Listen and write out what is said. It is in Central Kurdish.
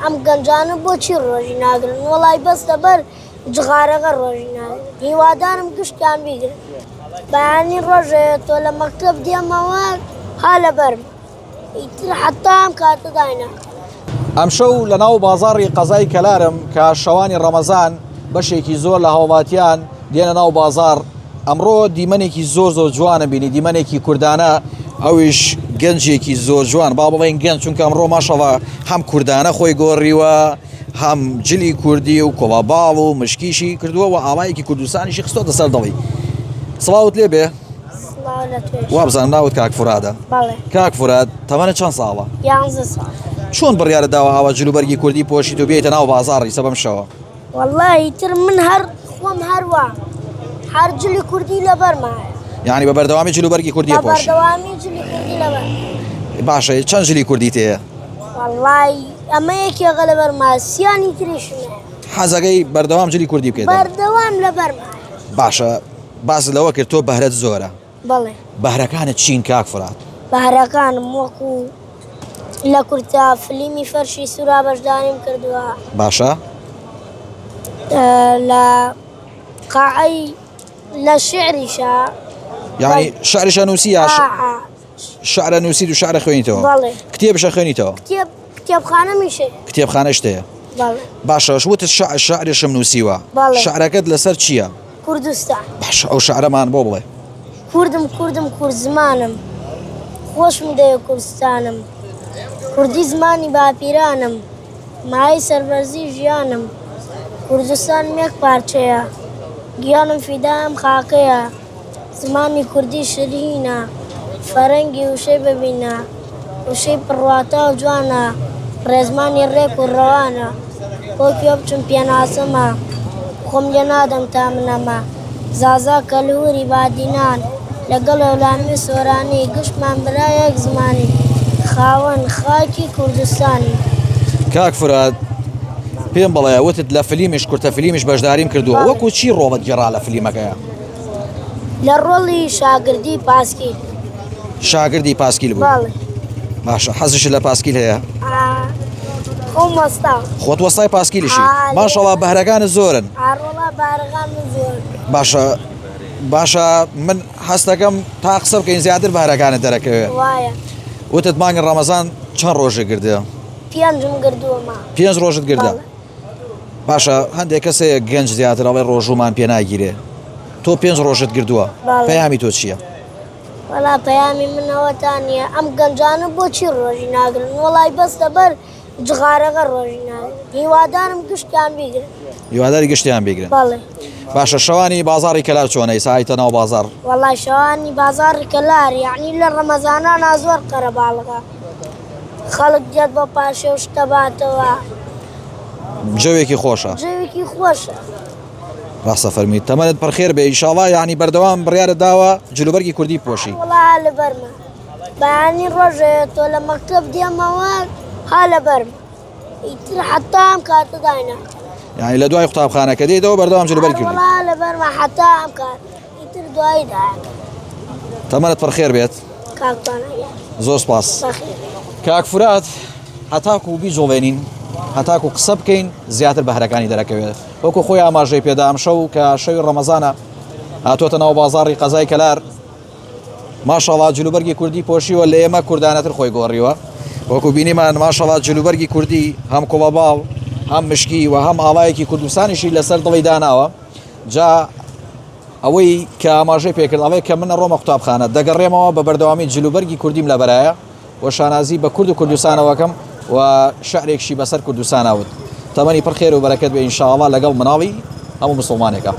ئەم گەنجانە بۆچی ڕۆژی ناگرن وەڵای بەس لەبەر جغارەکە ڕۆژی ناگرن هیوادارم گشتیان بیگرن بەیانی ڕۆژێ تۆ لە مەکتەب دێمەوە ها لەبەرم ئیتر حەتا ئەم کاتە دایناکەم. ئەمشەو لە ناو بازاڕی قەزای کەلارم کە شەوانی ڕەمەزان بەشێکی زۆر لە هاوڵاتیان دێنە ناو بازاڕ ئەمڕۆ دیمەنێکی زۆر زۆر جوانم بینی دیمەنێکی کوردانە ئەویش گەنجێکی زۆر جوان با بڵێن گەنج چونکە ئەمڕۆ ماشەڵا هەم کوردانە خۆی گۆڕیوە هەم جلی کوردی و کۆڵاباڵ و مشکیشی کردووە و ئاڵایەکی کوردستانیشی خستۆتە سەر دڵی سڵاوت لێ بێ وابزانم ناوت کاک فورادە کاک فوراد تەمەنە چەند ساڵە چۆن بڕیارە داوە ئاوا جلوبەرگی کوردی پۆشیت و بێیتە ناو بازاڕی سەبەم شەوە وەڵڵاهی تر من هەر خۆم هەر وام هەر جلی کوردی لەبەرمایە. یانی بە بەردەوامی جل و بەرگی کوردی بە ئەپۆشی. بەردەوامی جلی کوردی لەبەر. باشە چەند جلی کوردیت هەیە؟ وەڵڵاهی ئەمە یەکێکە لەبەرمایە سیانی تریشم هەیە. حەزەکەی بەردەوام جلی کوردی بکەیتە؟ بەردەوام لەبەرمایە. باشە باست لەوە کرد تۆ بەهرەت زۆرە. بەڵێ. بەهرەکانت چین کاک فورات؟ بەهرەکانم وەکو لە کورتە فلیمی فەرشی سوورا بەشداریم کردووە. باشە. لە قاعەی لە شعریشا. یعنی شعریشە نووسی یا شعرە نووسیت و شعرە خوێنیتەوە؟ بەڵێ. کتێبشە خوێنیتەوە؟ کتێب کتێبخانەمیش هەیە. کتێبخانەشت هەیە؟ بەڵێ. باشە وتت شعر شعرشم نووسیوە. بەڵێ. شعرەکەت لەسەر چییە؟ کوردستان. باشە ئەو شعرەمان بۆ بڵێ. کوردم کوردم کورد زمانم خۆشم دەوێ کوردستانم کوردی زمانی باپیرانم مایەی سەربەرزی ژیانم کوردستانم یەک پارچەیە گیانم فیدای ئەم خاکەیە زمانی کوردی شرینە فەرەنگی وشەی بەبینە وشەی پڕواتا و جوانە ڕێزمانی ڕێک و ڕەوانە بۆ کوێ بچم پێناسەمە خۆم لێ نادەم تا منەمە زازا کەلهوری بادینان لەگەڵ هەولامی و سۆرانی گشتمان برا یەک زمانین خاوەن خاکی کوردستانین. کاک فورات پێم بڵێ وتت لە فلیمیش کورتە فلیمیش بەشداریم کردووە وەکو چی ڕۆڵت گێڕا لە فلیمەکەیا؟ لە ڕۆڵی شاگردی پاسکیل. شاگردی پاسکیل بووی؟ بەڵێ. باشە حەزیشت لە پاسکیل هەیە؟ ئا خۆم وەستام. خۆت وەستای پاسکیلیشی؟ ماشەڵا بەهرەکانت زۆرن. ئاڕۆڵا بەهرەکانم زۆرن. باشە باشە من هەستەکەم تا قسە بکەین زیاتر بەهرەکانت دەرەکەوێ. وایە. وتت مانگی ڕەمەزان چەند ڕۆژێک گردە؟ پێنجم گردووە ما. پێنج ڕۆژت گردە؟ بەڵێ. باشە هەندێک کەس هەیە گەنج زیاتر ئەڵێ ڕۆژوومان پێ ناگیرێ تۆ پێنج ڕۆژت گردووە پەیامی تۆ چییە؟ وەڵا پەیامی من ئەوەتان نییە ئەم گەنجانە بۆچی ڕۆژی ناگرن وەڵای بەس لەبەر جغارەکە ڕۆژی ناگرن هیوادارم گشتیان بیگرن هیواداری گشتیان بیگرن بەڵێ باشە شەوانی بازاڕی کەلار چۆنە ئیسا ئایتە ناو بازاڕ وەڵای شەوانی بازاڕی کەلار یعنی لە ڕەمەزانانا زۆر قەرەباڵغە خەڵک دێت بۆ پارشێو شتە باتەوە. جەوێکی خۆشە. جەوێکی خۆشە. ڕاستە فەرمی تەمەنت پڕخێر بێ ئیشاڵا یعنی بەردەوام بڕیارت داوە جلوبەرگی کوردی بپۆشی. وەڵا ها لەبەرمە بەیانی ڕۆژێ تۆ لە مەکتەب دێمەوە ها لەبەرمە ئیتر حەتا ئەم کاتە دایناکەم. یعنی لە دوای قوتابخانە کە دێیتەوە بەردەوام جلوبەرگی کوردی. وەڵا لەبەرمە حەتا ئەم کاتە. ئیتر دوایی دایەکەم. تەمەنت پڕ خێر بێت. کاک توانا گیان. زۆر سپاس. بەخێر بێی. کاک فورات هەتاکو بیجوڵێنین هەتاکو قسە بکەین زیاتر بەهرەکانی دەرەکەوێت وەکو خۆی ئاماژەی پێدا ئەمشەو کە شەوی ڕەمەزانە هاتووەتە ناو بازاڕی قەزای کەلار ماشەڵا جلوبەرگی کوردی پۆشیوە لە ئێمە کوردانەتر خۆی گۆڕیوە وەکو بینیمان ماشەڵا جلوبەرگی کوردی هەم کوڵەباڵ هەم مشکی و هەم ئاڵایەکی کوردستانیشی لەسەر دڵی داناوە جا ئەوەی کە ئاماژەی پێکرد ئەڵێ کە من ئەڕۆمە قوتابخانە دەگەڕێمەوە بە بەردەوامی جلوبەرگی کوردیم لەبەرایە و شانازی بە کورد و کوردستانەوەکەم و شعرێکشی بەسەر کوردستاناوت تەمەنی پڕ خێر و بەرەکەت بێ ئینشاءڵڵا لەگەڵ مناڵی هەموو مسوڵمانێکە.